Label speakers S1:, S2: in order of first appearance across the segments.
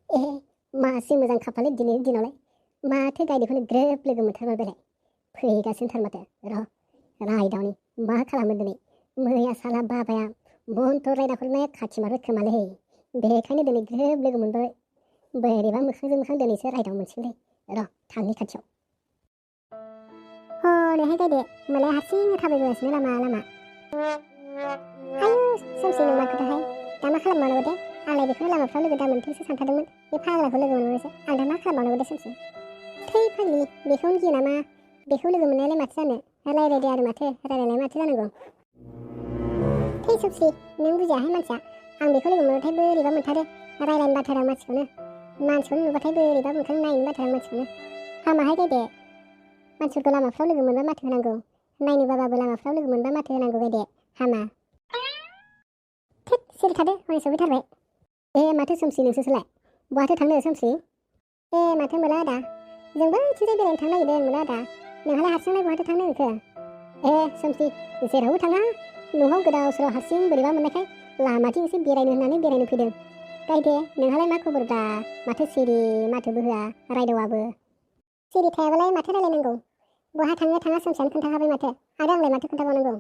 S1: ए मासे मोजां खाफालै दिनैनि दिनावलाय माथो गायदेरखौनो ग्रोब लोगो मोनथारबाय बेलाय फैगासिनो थार माथो र' रायदावनि मा खालामो दिनै मैया साला बाबाया बनथ' रायदा हरनाया खाथि मारो खोमालै बेखायनो दिनै ग्रोब लोगो मोनबाय बोरैबा मोखांजों मोखां दिनैसो रायदाव मोनसिगोनलै र' थांनि खाथियाव हरैहाय गायदे होमबालाय हारसिंनो थाबायबोगासिनो लामा लामा आयु सोमसि नों माखौथाहाय दा मा खालामबावनांगौ दे आंलाय बेखौनो लामाफ्राव लोगो दा मोनथोंसो सानखादोंमोन बे फाग्लाखौ लोगो मोनबायसो आं दा मा खालामबावनांगौ दे सोमसि थै फाग्लि बेखौनो गियो नामा बेखौ लोगो मोननायालाय माथो जानो रायलायदे आरो माथो रायलायनाय माथो जानांगौ थै सोमसि नों बुजियाहाय मानसिया आं बेखौ लोगो मोनबाथाय बोरैबा मोनथारो रायलायनो बाथारो आं मानसिखौनो नुबाथाय बोरैबा मोखां नायनो बाथारो आं मानसिखौनो हामाहाय गायदे मानसिफोरखौ लामाफ्राव लोगो मोनबा माथो होनांगौ नायनो बाबाबो लामाफ्राव लोगो मोनबा माथो होनांगौ गायदे हामा थेट सिरि थादो हनै सफैथारबाय ए माथो सोमसि नोंसोरसोलाय बहाथो थांनो सोमसि ए माथो मोला आदा जोंबो इथिंजाय बेरायनो थांनो नागिरदों मोला आदा नोंहालाय हारसिंलाय बहाथो थांनो नागिरखो ए सोमसि जेरावबो थाङा न'आव गोदाव सोराव हारसिं बोरैबा मोननायखाय लामाथिं एसे बेरायनो होननानै बेरायनो फैदों गायदे नोंहालाय मा खबरब्रा माथो सिरि माथोबो होआ रायदावाबो सिरि थायाबालाय माथो रायलायनांगौ बहा थाङो थाङा सोमसियानो खोन्थाखाबाय माथो आरो आंलाय माथो खोन्थाबावनांगौ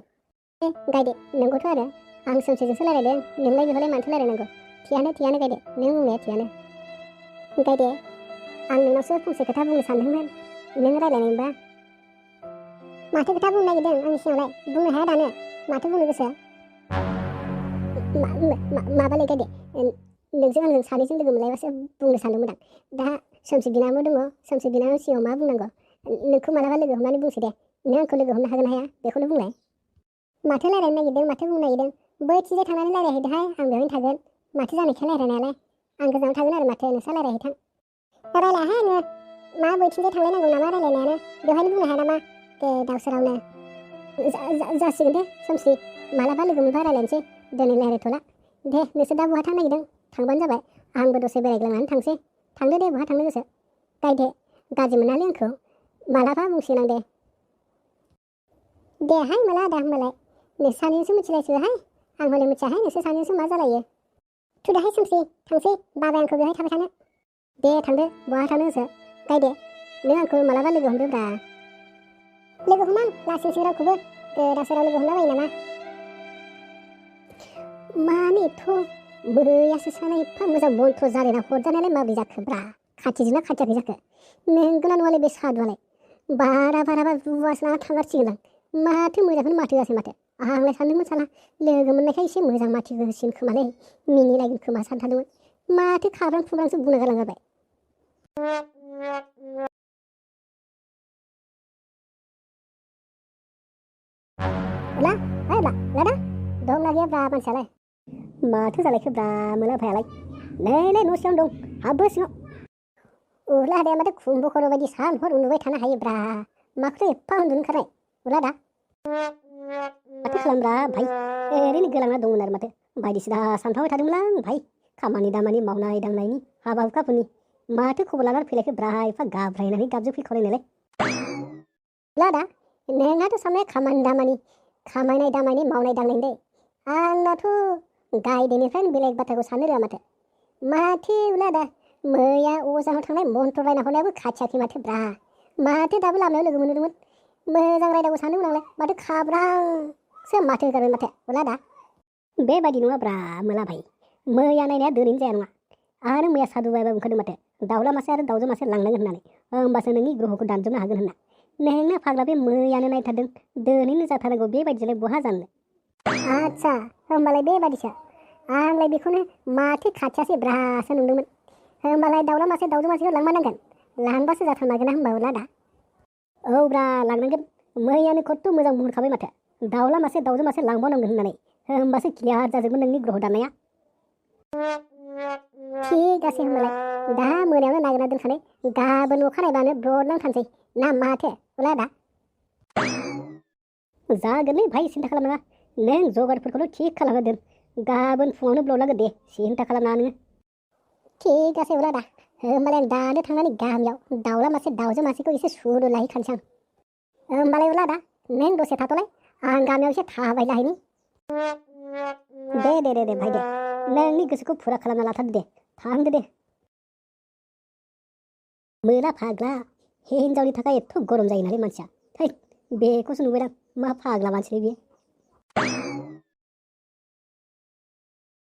S1: ए गायदे नोंगौथ' आरो आं सोमसिजोंसो रायलायदों नोंलाय बेखौलाय माथो रायलायनांगौ थियानो गायदे नों बुंनाया थियानो गायदे आं नोंनावसो फंसे खोथा बुंनो सानदोंमोन नों रायलायनायमोनबा माथो खोथा बुंनो नागिरदों आंनि सिगाङावलाय बुंनो हाया दानो माथो बुंनो गोसो माबालै गायदे नोंजों आंजों सानैजों लोगो मोनलायबासो बुंनो सानदोंमोन आं दा सोमसि बिनानावबो दङ सोमसि बिनानावनि सिगाङाव मा बुंनांगौ नोंखौ मालाबा लोगो हमनानै बुंसै दे नों आंखौ लोगो हमनो हागोन हाया बेखौनो बुंलाय माथो रायलायनो नागिरदों माथो बुंनो नागिरदों बैथिंजाय थांनानै रायलायहैदोहाय आं बेवहायनो थागोन माथो जानायखाय रायलायनायालाय आं गोजानाव थागोन आरो माथो नोंस्रा रायलायहैथां रायलायाहाय आङो मा बैथिंजाय थांलायनांगौ नामा रायलायनायानो बेवहायनो बुंनो हाया नामा दे दावसोरावनो जासिगोन दे सोमसि मालाबा लोगो मोनबा रायलायनोसै दिनै रायलायथ'ला दे नोंसोर दा बहा थांनो नागिरदों थांबानो जाबाय आंबो दसे बेरायग्लांनानै थांसै थांदो दे बहा थांनो गोसो गायदे गाज्रि मोनालै आंखौ मालाबा बुंसिगोन आं देहाय मला आदा होमबालाय नोंसोर सानैजोंसो मिथिलायसिगोहाय आं हले मिथियाहाय नोंसोर सानैजोंसो मा जालायो थुदाहाय सोमसि थांसै बाबाय आंखौ बेवहाय थाबाय थानो दे थांदो बहा थांनो गोसो गायदे नों आंखौ मालाबा लोगो हमदोब्रा लोगो हमां लासिंसिं रावखौबो गोदाव सोराव लोगो हमलाबायो नामा मानो एथ' मैयासो साला एफा मोजां मन्थ्र जालायना हरजानायालाय माबोरै जाखोब्रा खाथिजोंना खाथियाखै जाखो नोंगोना नङालै बे सादुआलाय बाराबा रुवासो लाना थांगारसिगोन आं माथो मोजांखौनो माथो होआसै माथो आंलाय सानदोंमोन साला लोगो मोननायखाय एसे मोजां माथो होसिगोन खोमालै मिनिलायगोन खोमा सानथारदोंमोन माथो खाब्रां खुब्रांसो बुंनो गालांजाबाय उला ओइ लादा दंना गैयाब्रा मानसियालाय माथो जालायखोब्रा मोला भायालाय नै न' सिङावनो दं हाबबो सिङाव उलादाया माथो खुंबो खर' बायदि सान हर उन्दुबाय थानो हायोब्रा माखौथो एफा उन्दुनो ओंखारनाय उलादा माथो खालामब्रा भाइ ओरैनो गोलांना दंमोन आरो माथो बायदिसिना सानफ्लांबाय थादोंमोन आं भाइ खामानि दामानि मावनाय दांनायनि हाबा हुखाफोरनि माथो खबर लानानै फैलायखोब्रा एफा गाब्रायनानै गाबजों फैखावलायनायलाय उलादा नोंहाथ' साननाया खामानि दामानि खामायनाय दामानि मावनाय दांनाय दे आंनाथ' गायदेनिफ्रायनो बेलेग बाथ्राखौ साननो रोङा माथो उलादा मैया अजानाव थांनाय मन्थ्र रायना हरनायाबो खाथियाखै माथोब्रा माथो दाबो लामायाव लोगो मोनदोंमोन मोजां रायदावो सानदोंमोन आंलाय माथो खाब्रांसो माथो होगारबाय माथो उलादा बेबायदि नङाब्रा मोला भाइ मैया नायनाया दोनैनो जाया नङा आरो मैया सादु बायबा ओंखारदों माथो दाउला मासे आरो दाउजो मासे लांनांगोन होननानै होमबासो नोंनि ग्रहखौ दानजोबनो हागोन होनना नोंना फाग्ला बे मैयानो नायथारदों दोनैनो जाथारनांगौ बेबायदिलाय बहा जानो आदसा होमबालाय बेबायदिसो आंलाय बेखौनो माथो खाथियासै ब्रासो नंदोंमोन होमबालाय दाउला मासे दाउजो मासेखौ लांमारनांगोन लांबासो जाथारनांगोन ना होमबा उलादा औब्रा लांनांगोन मैयानो खथ्थ' मोजां बुंहरखाबाय माथो दाउला मासे दाउजो मासे लांबावनांगोन होननानै होमबासो क्लियार जाजोबगोन नोंनि ग्रह दाननाया थिगासे होमबालाय दा मोनायावनो नागिरना दोनखानाय गाबोन अखानायबानो ब्रदलां थांसै ना माथो उलादा जागोनलै भाइ सिन्था खालामनाङा नों जगारफोरखौल' थिग खालामना दोन गाबोन फुङावनो ब्ललांगोन दे सिन्था खालामनाङा नोङो थिगासे उलादा होमबालाय आं दानो थांनानै गामियाव दाउला मासे दाउजो मासेखौ एसे सुदु लाहैखानोसै आं होमबालाय उलादा नों दसे थाथ'लाय आं गामियाव एसे थाबायलाहैनि दे भाइ दे नोंनि गोसोखौ फुरा खालामना लाथारदो दे थांदो दे मोला फाग्ला हिन्जावनि थाखाय एथ' गरम जायो नालाय मानसिया थै बेखौसो नुबाय आं मा फाग्ला मानसिलै बियो